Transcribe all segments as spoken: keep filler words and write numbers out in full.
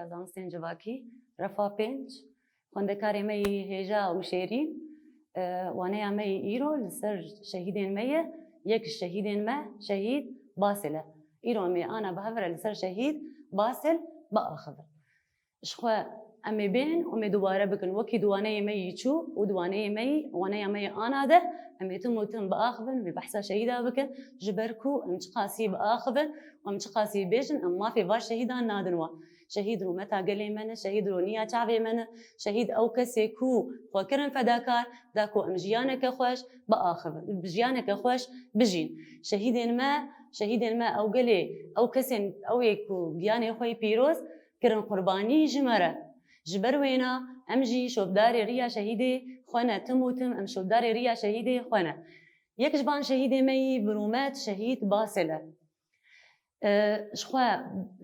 Zanistên Civakî, refa pênc. Xwendekarê me yî hêja û şêrîn, e, waneya me yî îro li ser şehîdên me ye. Yek ji şehîdên me şehîd Basil e. Îro em ê ana bi hev re li ser şehîd Basil biaxivin. Ji xwe em ê bên û em ê dubare bikin. Wekî di waneyê me yî çû û di waneyê me yî, waneya me yê ana de em ê tim û tim biaxivin, em ê behsa şehîda bikin. Ji ber ku em çiqasî biaxivin û em çiqasî bêjin, em mafê van şehîdan nadin wan. Şehîd rûmeta gelê me ne, şehîd roniya çavê me ne. Şehîd ew kesê ku xwe kirin fedakar, da ku em jiyaneke xweş biaxivin, jiyaneke xweş bijîn. Şehîdên me, şehîdên me ew gelê, ew kesên, ew ê ku giyanê xwe yî pîroz kirin qurbanî ji me re. Ji ber wêna em jî şopdarê riya şehîdê xwe ne, tim û tim em şopdarê riya şehîdê xwe ne. Yek ji van şehîdê me yî bi rûmet şehîd Basil e. E, ji xwe,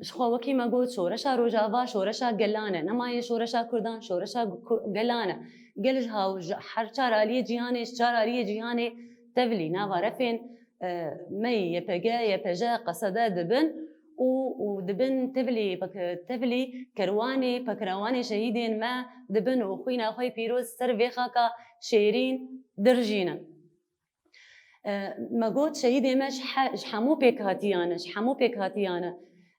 ji xwe wekî me got, şoreşa Rojava şoreşa gelan e. Nema yê şoreşa Kurdan, şoreşa ku-, gelan e. Gel ji haw-, ji her çar aliyê cîhanê, ji çar aliyê cîhanê tevlî nava refên, e, me yî Y P G, Y P J, Qesede dibin û, û dibin tevlî, pek-, tevlî kerwanê, pekrewanê şehîdên me dibin û xwîna xwe yî pîroz ser vê xaka şêrîn dirjînin. E, me got, şehîdê me ji he-, ji hemû pêkhatiyan e, ji hemû pêkhatiyan e.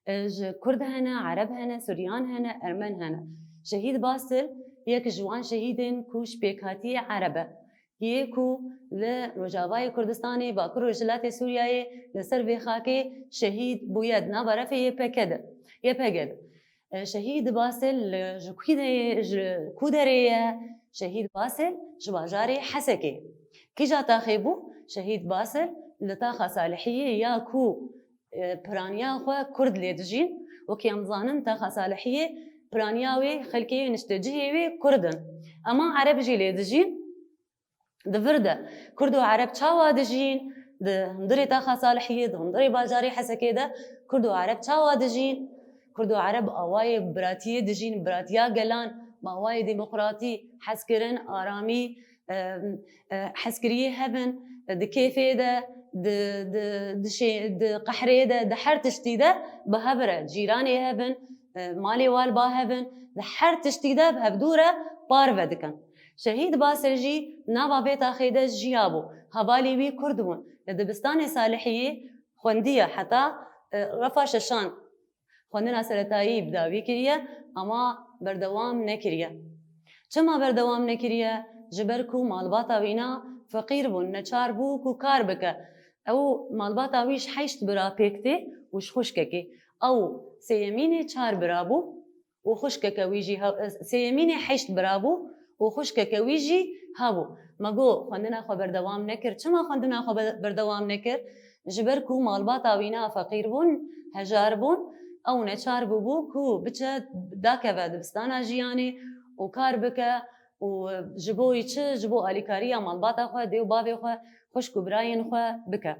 E, ji Kurd hene, Ereb hene, Suryan hene, Ermen hene. Şehîd Basil yek ji wan şehîdên ku ji pêkhatiyê Ereb e. Yê ku li Rojavayê Kurdistanê, Bakur Rojhilatê Sûriyeyê, li ser vê xakê şehîd bûye di nava refê Y P G de, Y P G de. E, şehîd Basil, e, ji ku de-, ji ku derê ye? Şehîd Basil ji bajarê Hesekê. Kîja taxê bû? Şehîd Basil li taxa Salihiyê ya ku, e, piraniya xwe Kurd lê dijîn. Wekî em zanin, taxa Salihiyê piraniya wê, xelkê wê, niştecihê wê Kurd in. Ema Ereb jî lê dijîn. Di vir de Kurd û Ereb çawa dijîn? Di hundirê taxa Salihiyê, di hundirê bajarê Hesekê de Kurd û Ereb çawa dijîn? Kurd û Ereb awayê biratiyê dijîn, biratiya gelan, bi awayê demokratî, hezkirin, aramî, e, e, hezkiriyê hev in, di kêfê de, di, di, di şê-, di qehrê de, di her tiştî de bi hev re, cîranê hev in, e, malê wal ba hev in, di her tiştî de bi hevdû re parve dikin. Şehîd Basil jî nava vê taxê de jiyabû. Hevalê wî Kurd bûn. Li dibistanê Salihiyê xwendiye heta, e, refa şeşan. Xwendina seretayî bi dawî kiriye, ama berdewam nekiriye. Çima berdewam nekiriye? Ji ber ku malbata wîna feqîr bûn, neçar bû ku kar bike. Ew malbata wî ji heşt bira pêk tê û ji xwişkekê. Ew sêyemînê çar bira bû û xwişkeke wî jî he-, sêyemînê heşt bira bû û xwişkeke wî jî hebû. Me got, xwendina xwe berdewam nekir. Çima xwendina xwe be-, berdewam nekir? Ji ber ku malbata wîna feqîr bûn, hejar bûn, ew neçar bûbû ku biçe dakeve dibistana jiyanê û kar bike û ji bo wî çi, ji bo alîkariya malbata xwe, dê û bavê xwe, xwişk û birayên xwe bike.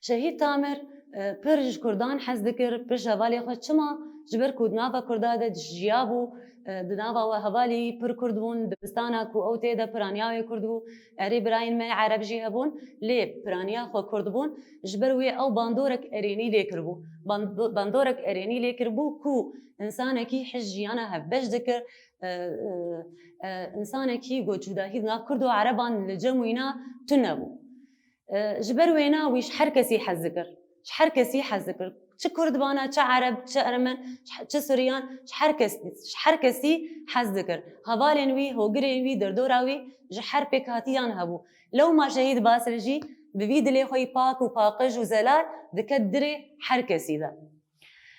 Şehîd Tamir, e, pir ji Kurdan hez dikir, pir ji hevalê xwe. Çima? Ji ber ku di nava Kurda de jiyabû, e, di nava we hevalî pir Kurd bûn, dibistana ku ew tê de piraniya wê Kurd bû, erê birayên me Ereb jî hebûn, lê piraniya xwe Kurd bûn, ji ber wê ew bandorek erênî lê kiribû. Ban-, bandorek erênî lê kiribû ku însanekî hij jiyana hevbeş dikir, e, e, e, însanekî ku cudahî di nav Kurd û Ereban li cem wîna tune bû. E, ji ber wêna wî ji her kesî hez dikir. Ji her kesî hez dikir. Çi Kurd bana, çi Ereb, çi Ermen, çi Suryan, ji her kes, ji her kesî hez dikir. Hevalên wî, hogirên wî, derdora wî ji her pêkhatiyan hebû. Lewma şehîd Basil jî bi vî dilê xwe yî pak û paqij û zelal diket dilê her kesî de.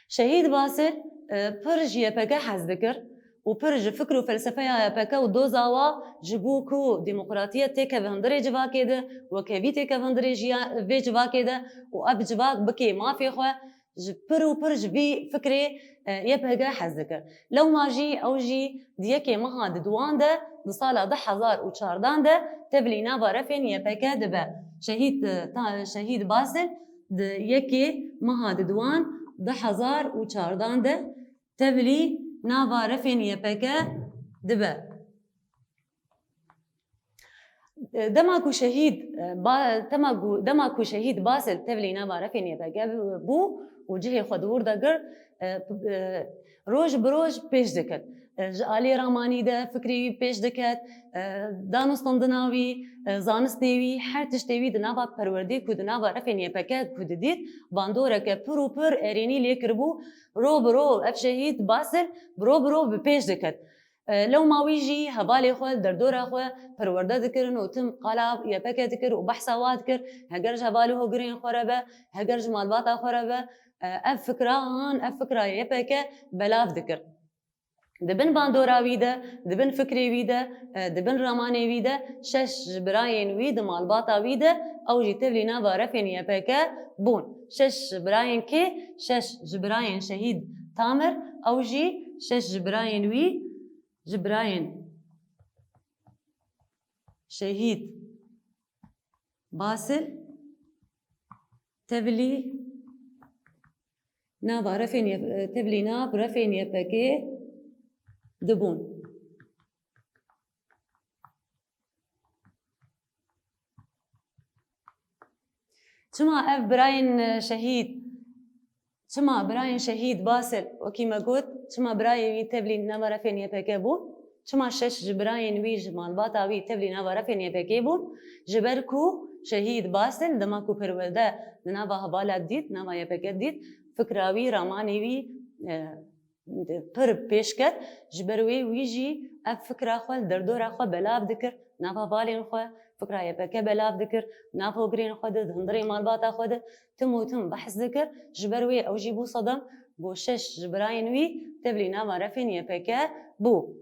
Şehîd Basil, e, pir ji Y P G hez dikir û pir ji fikr û felsefeya Y P G û doza wa ji bo ku demokratiye têkeve hundirê civakê de, wekhevî têkeve hundirê jiya-, vê civakê de û ev civak bikê mafê xwe, ji pir û pir ji vî fikrê, e, Y P G hez dikir. Lewma jî ew jî di yekê meha diduwan de, di sala du hezar û çardan de tevlî nava refên Y P G dibe. Şehîd, e, ta-, Şehîd Basil di yekê meha diduwan du hezar û çardan de tevlî nava refên Y P G dibe. Dema ku şehîd, e, ba-, dema ku, dema ku şehîd Basil tevlî nava refên Y P G bû û cihê xwe di wir de girt, e, p-, e, roj bi roj pêş diket. E, ji aliyê ramanî de fikrê wî pêş diket, e, danûstandina wî, e, zanistê wî, her tiştê wî di nava perwerdê ku di nava refên Y P G ku didît, bandoreke pir û pir erênî lê kiribû, ro bi ro ev şehîd Basil bi ro bi ro bi pêş diket. E, lewma wî jî hevalê xwe, derdora xwe perwerde dikirin û tim qala Y P G dikir û behsa wa dikir, heger ji hevalê hogirên xwe re be, heger ji malbata xwe re be, e, ev fikra han, ev fikra Y P G belav dikir. Di bin bandora wî de, di bin fikrê wî de, e, di bin ramanê wî de şeş ji birayên wî di malbata wî de, ew jî tevlî nava refên Y P G bûn. Şeş ji birayên kê? Şeş ji birayên şehîd Tamir, ew jî şeş ji birayên wî, ji birayên şehîd Basil tevlî nava refên Y-, tevlî nav refên Y P G dibûn. Çima ev birayên, e, şehîd, çima birayên şehîd Basil, wekî me got, çima birayên wî tevlî nava refên Y P G bûn? Çima şeş ji birayên wî, ji malbata wî tevlî nava refên Y P G bûn? Ji ber ku şehîd Basil dema ku perwerde di nava hevala dît, nava Y P G dît, fikra wî, ramanê wî, e, pir pêş ket. Ji ber wê wî jî ev fikra xwe li derdora xwe belav dikir, nava hevalên xwe, fikra Y P G belav dikir, nav hogirên xwe de, di hundirê malbata xwe de tim û tim behs dikir. Ji ber wê ew jî bû sedem, got şeş ji birayên wî tevlî nava refên Y P G bû.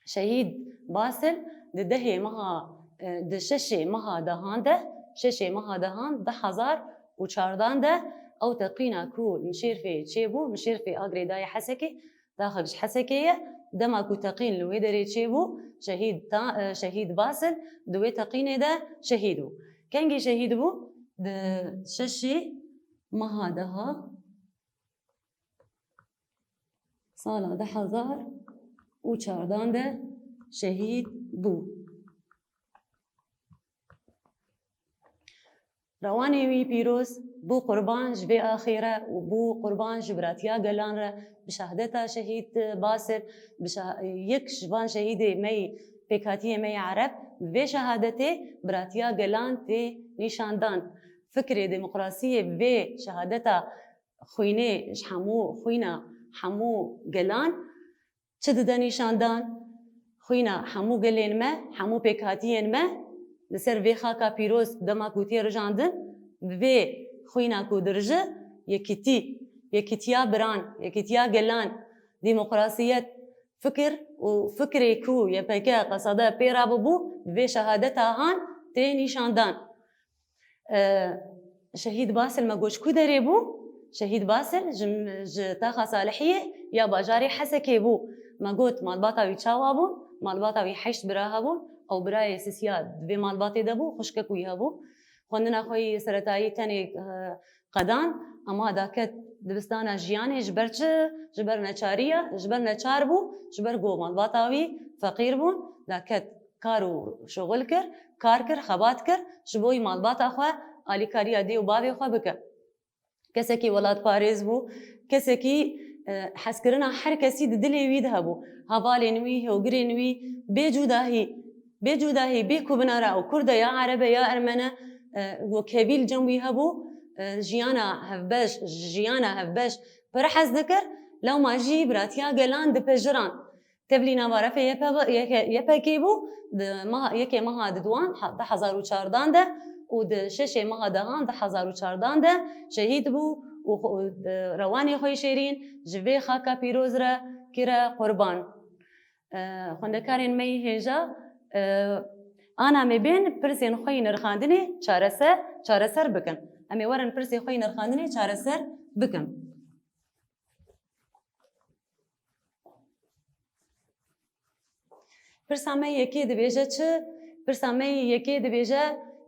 Şehîd Basil di dehê meha, e, di şeşê meha dehan de, şeşê meha dehan du hezar û çardan de ew teqîna ku Mişêrfê çêbû, Mişêrfê a girêdayê Hesekê, daxik ji Hesekê ye, dema ku teqîn li wê derê çêbû, şehîd ta-, e, şehîd Basil di wê teqînê de şehîd bû. Kengî şehîd bû? Di şeşê meha deha sala du hezar û çardan de şehîd bû. Rewanê wî pîroz bû qurban ji vê axê re û bû qurban ji biratiya gelan re, bi şehadeta şehîd Basil, bi şe-, yek ji van şehîdê me yî pêkhatiyê me yê Ereb, bi vê şehadetê biratiya gelan tê nîşandan. Fikrê demokrasiyê bi vê şehadeta xwînê ji hemû xwîna hemû gelan çi dide nîşandan? Xwîna hemû gelên me, hemû pêkhatiyên me li ser vê xaka pîroz dema ku tê rijandin, bi vê xwîna ku dirije, yekîtî, yekîtiya biran, yekîtiya gelan, demokrasiyet, fikir û fikrê ku Y P G qesede pê re bibû, bi vê şehadeta han tê nîşandan. E, Şehîd Basil me got ji ku derê bû? Şehîd Basil ji, ji taxa Salihiyê ya bajarê Hesekê bû. Me got malbata wî çawa bûn? Malbata wî heşt bira hebûn. Ew birayê sisiya di vê malbatê de bû, xwişkek wî hebû. Xwendina xwe yî seretayî tenê, e, qedan, ema daket dibistana jiyanê ji ber çi? Ji ber neçariya, ji ber neçar bû, ji ber ku malbata wî feqîr bûn, daket kar û şuxul kir, kar kir, xebat kir, ji bo wî malbata xwe alîkariya dê û bavê xwe bike. Kesekî welatparêz bû, kesekî, e, hezkirina her kesî di dilê wî de hebû. Hevalên wî, hewgirên wî, bê cudahî, bê cudahî, bê ku binara ew Kurd e ya Ereb e ya Ermen e, e, wekhevî li cem wî hebû, e, jiyana hevbeş, jiyana hevbeş pir hez dikir, lewma jî biratiya gelan dipejiran. Tevlî nava refê Y P G, Y P G bû, di meha, yekê meha diduan, ha-, du hezar û çardan de û di şeşê meha dehan du hezar û çardan de şehîd bû û xwe, û, e, rewanê xwe yê şêrîn ji vê xaka pîroz re kire qurban. E, xwendekarên me yî hêja, e, ana me bên pirsên xwe yî nirxandinê çareser, çareser bikin. Em ê werin pirsê xwe yî nirxandinê çareser bikin. Pirsa me yekê dibêje çi? Pirsa me yekê dibêje,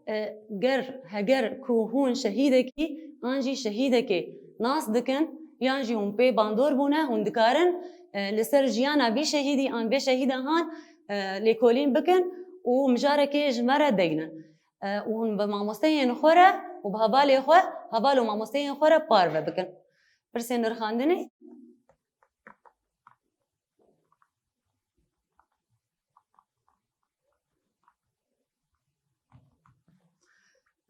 e, ger, heger ku hûn şehîdekî an jî şehîdekê nas dikin, yan jî hûn pê bandor bûne, hûn dikarin, e, li ser jiyana vî şehîdî an vê şehîda han, e, lêkolîn bikin û mijarekê ji me re deynin. E, û hûn bi mamosteyên xwe re û bi hevalê xwe, heval û mamosteyên xwe re parve bikin. Pirsên nirxandinê.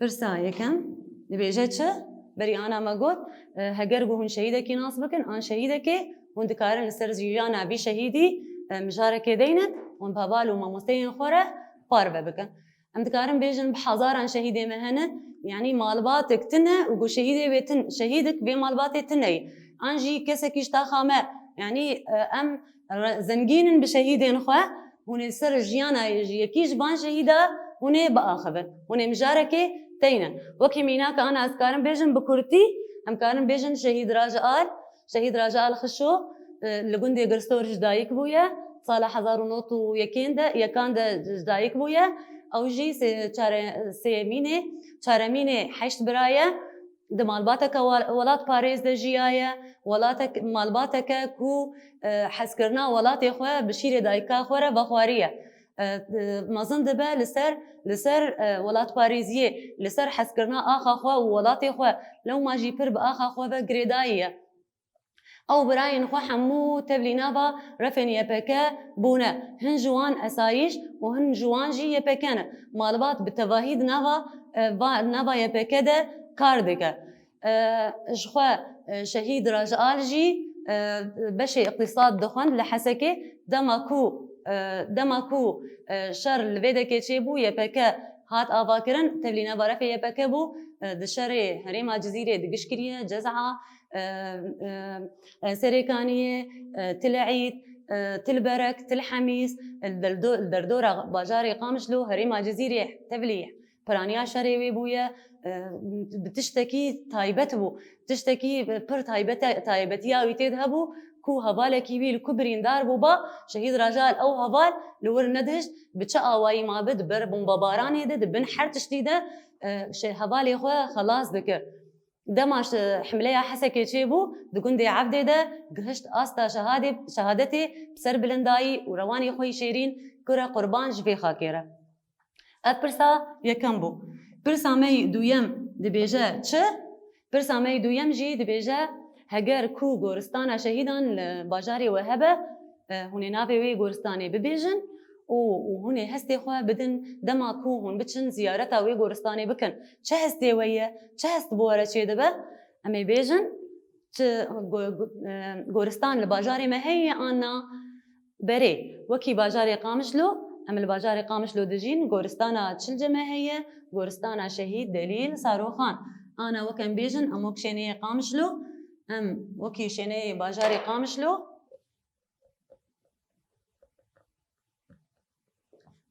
Pirsa yekem dibêje çi? Berî ana me got, e, heger ku hûn şehîdekî nas bikin, an şehîdekê, hûn dikarin li ser jiyana vî şehîdî, e, mijarekê deynin, hûn bi heval û mamosteyên xwe re parve bikin. Em dikarin bêjin bi hezaran şehîdê me hene, yanî malbatek tune û ku şehîdê wê tun, şehîdek vê malbatê tune ye. An jî kesekî ji taxa me, yanî, e, em re-, zengîn in bi şehîdên xwe, hûn ê li ser jiyana yekî ji van şehîda hûn ê biaxivin, hûn ê mijarekê teynin. Wekî mînak ana ez karim bêjim bi kurtî, em karin bêjin şehîd Rajial, Şehîd Rajial Xişo, e, li gundê Girsor ji dayik bûye. Sala hezar û nod û yekên de, yekan de ji dayik bûye. Ew jî sê-, çare-, sêyemînê, çaremînê heşt bira ye. Di malbateke wa-, welatparêz de jiyaye. Welatek-, malbateke ku, e, hezkirina welatê xwe bi şîrê dayika xwe re vexwariye. E, e, mezin dibe li ser, li ser, e, welatparêziyê, li ser hezkirina axa xwe û welatê xwe. Lewma jî pir bi axa xwe ve girêdayî ye. Ew birayên xwe hemû tevlî nava refên Y P G bûne. Hin ji wan esayîş û hin ji wan jî Y P G ne. Malbat bi tevahî di nava, e, va-, nava Y P G de kar dike. E, ji xwe, e, şehîd Rajial jî, e, beşê îqtîsad dixwend li Hesekê. Dema ku, e, dema ku, e, şer li vê dekê çêbû, Y P G hat avakirin, tevlî nava refê Y P G bû, e, di şerê herêma Cizîrê di giş kiriye, Ceza, e, e, e, Serêkaniyê, e, Til Eîd, e, Til Berek, Til Hemîs, e, li derdo-, li derdora bajarê Qamişlo, herêma Cizîrê tevlî piraniya şerê wê bûye, e, bi tiştekî taybet bû. Tiştekî pir taybete-, taybetiya wî tê de hebû ku hevalekî wî li ku birîndar bû ba, şehîd Rajial ew heval li wir nedihişt, bi çi awayî mabe di ber bombebaranê de, di bin her tiştî de, e, şe-, hevalê xwe xelas dikir. Dema ji himleya Hesekê çêbû, di gundê Evdê de gihişt asta şehadê-, şehadetê bi serbilindayî û rewanê xwe yî şêrîn kire qurban ji vê xakê re. Ev pirsa yekem bû. Pirsa me yî duyem dibêje çi? Pirsa me yî duyem jî dibêje, heger ku goristana şehîdan li bajarê we hebe, e, hûn ê navê wê goristanê bibêjin û, û hûn ê hestê xwe bidin dema ku hûn biçin ziyareta wê goristanê bikin. Çi hestê we ye? Çi hest bi we re çêdibe? Em ê bêjin, çi go-, go-, e, goristan li bajarê me heye an na? Berê, wekî bajarê Qamişlo, em li bajarê Qamişlo dijîn, goristana Çilce me heye, goristana Şehîd Delîl Saroxan. Ana wek em bêjin, em wek şêneyê Qamişlo, em wekî şêneyê bajarê Qamişlo,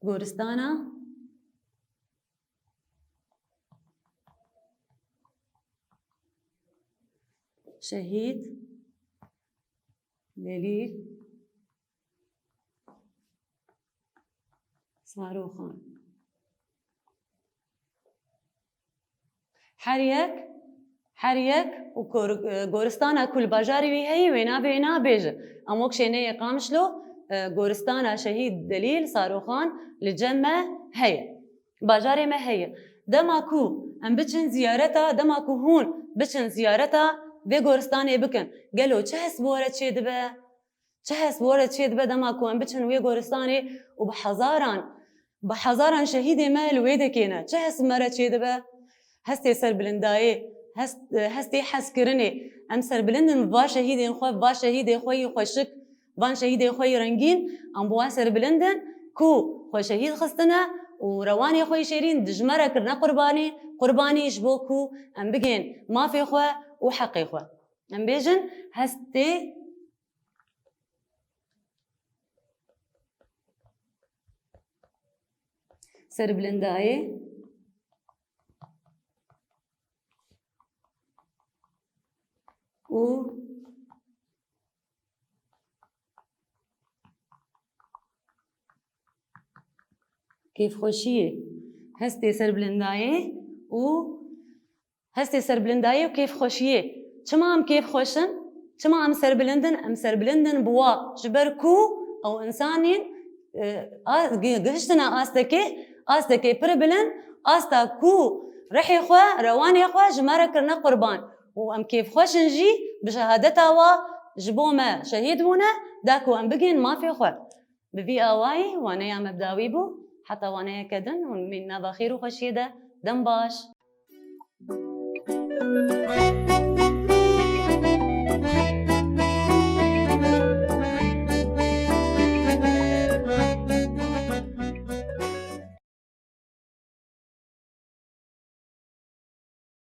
goristana Şehîd Delîl Saroxan. Her yek, her yek û kor-, e, goristana ku li bajarê wî heye, wê navê wê nabêje. Em wek şêneyê Qamişlo, e, goristana Şehîd Delîl Saroxan li cem me heye. Bajarê me heye. Dema ku em biçin ziyareta, dema ku hûn biçin ziyareta vê goristanê bikin, gelo çi hest bi we re çêdibe? Çi hest bi we re çêdibe dema ku em biçin wê goristanê û bi hezaran, bi hezaran şehîdê me li wê dekê ne? Çi hest bi me re çêdibe? Hestê serbilindayê, hest, hestê hezkirinê. Em serbilind in bi va şehîdên xwe, va şehîdê xwe yî xweşik, van şehîdê xwe yî rengîn, em bi wan serbilind in ku xwe şehîd xistine û rewanê xwe yî şêrîn di ji me re kirine qurbanî, qurbanî ji bo ku em bigên mafê xwe û heqê xwe. Em bêjin, hestê serbilindayê û kêfxweşiyê, hestê serbilindayê û hestê serbilindayê û kêfxweşiyê. Çima em kêfxweş in? Çima em serbilind in? Em serbilind in bi wa, ji ber ku ew însanên e, a-, gi-, gihiştine astekê, astekê pir bilind, asta ku rihê xwe, rewanê xwe ji me re kirine qurban û em kêfxweş in jî bi şehadeta wa ji bo me şehîd bûne, da ku em bigihên mafê xwe. Bi vî awayî waneya me bi dawî bû. Heta waneyeke din hûn bimînin nava xêr û xweşiyê de. Dem baş.